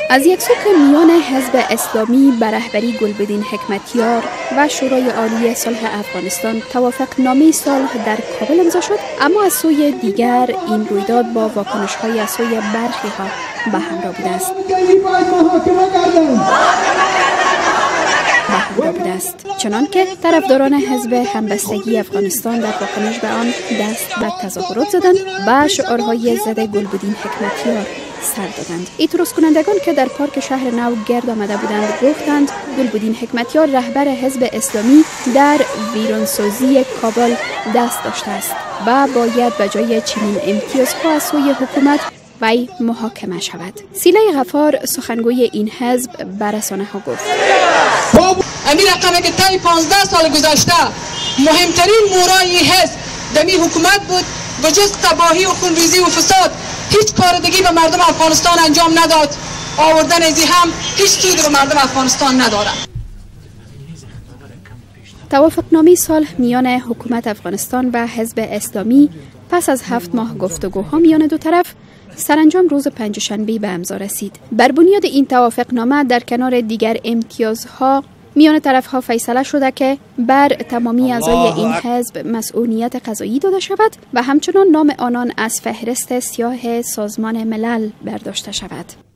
از یک سو که میان حزب اسلامی به رهبری گلبدین حکمتیار و شورای عالی صلح افغانستان توافق نامه صلح در کابل امضا شد، اما از سوی دیگر این رویداد با واکنش های از سوی برخی ها به همراه بوده است. چنان که طرفداران حزب همبستگی افغانستان در واکنش به آن دست به تظاهرات زدند و شعارهای ضد گلبدین حکمتیار سر دادند. اعتراض کنندگان که در پارک شهر نو گرد آمده بودند گفتند گلبدین حکمتیار رهبر حزب اسلامی در ویرانسازی کابل دست داشته است و باید به جای چنین امتیازها از سوی حکومت وی محاکمه شود. سیله غفار سخنگوی این حزب به رسانه ها گفت: امی رقمه که طی 15 سال گذشته مهمترین مورای حزب دمی حکومت بود و جز تباهی و خونریزی و فساد هیچ کار دیگی به مردم افغانستان انجام نداد. آوردن ازی هم هیچ سود به مردم افغانستان ندارد. توافقنامه صلح میان حکومت افغانستان و حزب اسلامی پس از 7 ماه گفتگوها میان دو طرف سرانجام روز پنجشنبه به امضا رسید. بر بنیاد این توافقنامه در کنار دیگر امتیازها میان طرفها فیصله شده که بر تمامی اعضای این حزب مسئولیت قضایی داده شود و همچنان نام آنان از فهرست سیاه سازمان ملل برداشته شود.